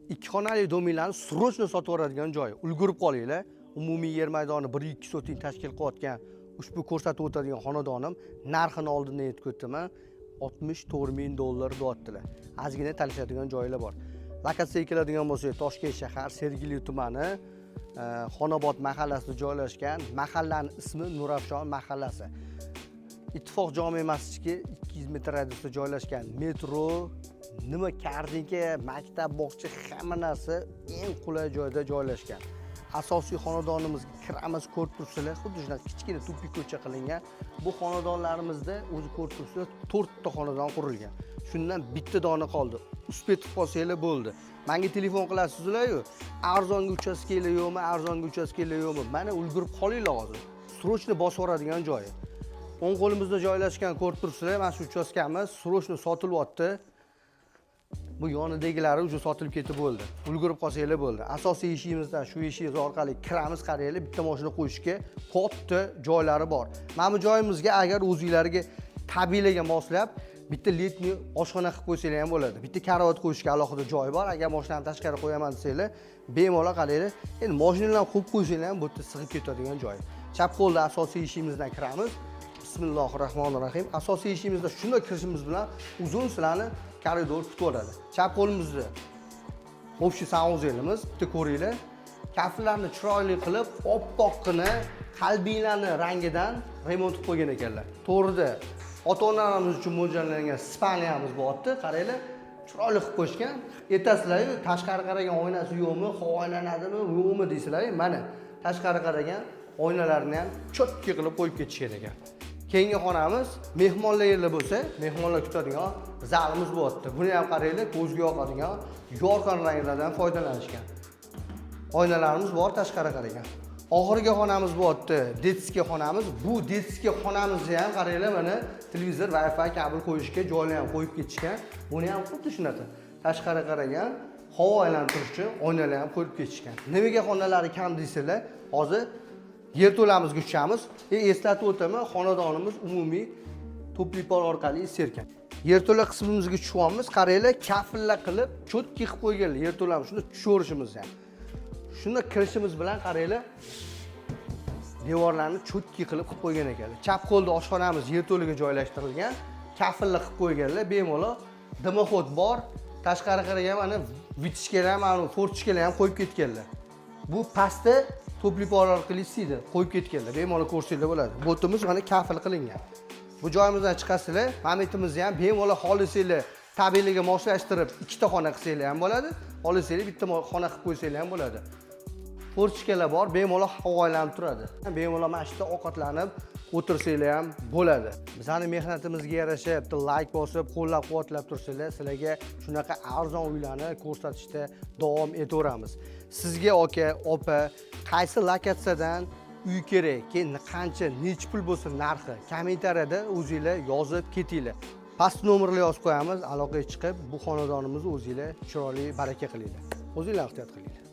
Ikki xonali дом inglarni срочно sotib yuboradigan joy. Ulgurib qolinglar. Umumiy yer maydoni 1,2 sotik tashkil qilayotgan ushbu ko'rsatib o'tadigan xonadonim narxini oldindan aytib o'taman. 64 ming dollar deyaptilar. Ozgina talashadigan joylar bor. Lokatsiyaga keladigan bo'lsak, Toshkent shahar, Sergeli tumani, Xonobod mahallasida joylashgan. Mahallani ismi Nurafshon mahallasi. Ittifoq jome masjidiga 200 metr radiusda joylashgan. Metro, nima korzinka, maktab, bog'cha, hamma narsa eng qulay joyda joylashgan. Asosiy xonadonimizga kiramiz, ko'rib turibsizlar, xuddi shunaqa kichkina тупик ko'cha qilingan. Bu xonadonlarimizda o'zi ko'rib turibsizlar, to'rtta xonadon qurilgan. Shundan bitta dona qoldi. Успеть qilib qolsanglar bo'ldi. Menga telefon qilasizlar-yu, arzonga uchastkanglar yo'qmi, arzonga uchastkanglar yo'qmi? Mana ulgurib qolinglar hozir. Срочно bosib yuboradigan joyi. O'ng qo'limizda joylashgan, ko'rib turibsizlar, mana shu uchastkamiz срочно sotilyapti. Bu yonidagilari уже sotilib ketib bo'ldi. Ulgurib qolsanglar bo'ldi. Asosiy eshigimizdan, shu eshigimiz orqali kiramiz, qaranglar, bitta mashina qo'yishga katta joylari bor. Mana bu joyimizga agar o'zinglarga tabiiylarga moslab bitta летний oshxona qilib qo'ysanglar ham bo'ladi. Bitta karavot qo'yishga alohida joy bor. Agar mashinani tashqari qo'yaman desanglar, bemalol, qaranglar. Endi mashinalarni qo'yib qo'ysanglar ham bu yerda sig'ib ketadigan joy. Chap qo'lda asosiy eshigimizdan kiramiz. Bismillahir rohmanir rohim. Asosiy eshigimizda shunday kirishimiz bilan uzun sizlarni koridor kutib oladi. Chap qo'limizda общий санузел imiz, bitta ko'ringlar. Kafillarni chiroyli qilib, oppoqqina qalbinglarni rangidan remont qilib qo'ygan ekanlar. To'g'rida ota-onalarimiz uchun mo'ljallangan спальня miz bo'lyapti. Qaranglar, chiroyli qilib qo'yishgan. Aytasizlar-yu, tashqari qaragan oynasi yo'qmi, havo aylanadimi, yo'qmi deysizlar, mana tashqari qaragan oynalarni ham чётко qilib qo'yib ketishgan ekan. Keyingi xonamiz mehmonlar yerlar bo'lsa, mehmonlar kutadigan zalimiz bo'lyapti. Buni ham qaranglar, ko'zga yoqadigan yorqin ranglardan foydalanishgan. Oynalarimiz bor tashqari qaragan. Oxirgi xonamiz bo'lyapti, детский xonamiz. Bu детский xonamizni ham qaranglar, mana televizor, Wi-Fi kabel qo'yishga joylar ham qo'yib ketishgan. Buni ham xuddi shunaqa tashqari qaragan, havo aylanib turishi uchun oynalar ham qo'yib ketishgan. Nimaga xonalari kam deysizlar? Hozir yerto'lamizga tushamiz. Eslatib o'taman, xonadonimiz umumiy тёплый пол orqali isir ekan. Yerto'la qismimizga tushyapmiz. Qaranglar, kafillar qilib, чётко qilib qo'yganlar yerto'lamiz. Shunda tushaverishimiz ham. Shunda kirishimiz bilan qaranglar, devorlarni чётко qilib qilib qo'ygan ekanlar. Chap qo'lda oshxonamiz yerto'laga joylashtirilgan. Kafillar qilib qo'yganlar, bemalol дымоход bor. Tashqari qaragan mana вытяжка lar ham, mana форточка lar ham qo'yib ketganlar. Bu pastda тёплый пол orqali isiydi, qo'yib ketganlar. Bemalol ko'rsanglar bo'ladi. Bo'timiz mana kafil qilingan. Bu joyimizdan chiqasizlar, mametimizni ham bemalol xohlasanglar tabiiyligiga moslashtirib ikkita xona qilsanglar ham bo'ladi. Xohlasanglar bitta xona qilib qo'ysanglar ham bo'ladi. Форточка lar bor, bemalol havo aylanib turadi. Bemalol mana shu yerda ovqatlanib o'tirsanglar ham bo'ladi. Bizani mehnatimizga yarasha bitta layk bosib, qo'llab-quvvatlab tursanglar, sizlarga shunaqa arzon uylarni ko'rsatishda davom etaveramiz. Sizga aka, opa, qaysi lokatsiyadan uy kerak, keyin qancha, nechi pul bo'lsin narxi, kommentariyada o'zinglar yozib ketinglar. Past nomerlar yozib qo'yamiz, aloqaga chiqib, bu xonadonimizni o'zinglar chiroyli baraka qilinglar. O'zinglar ehtiyot qilinglar.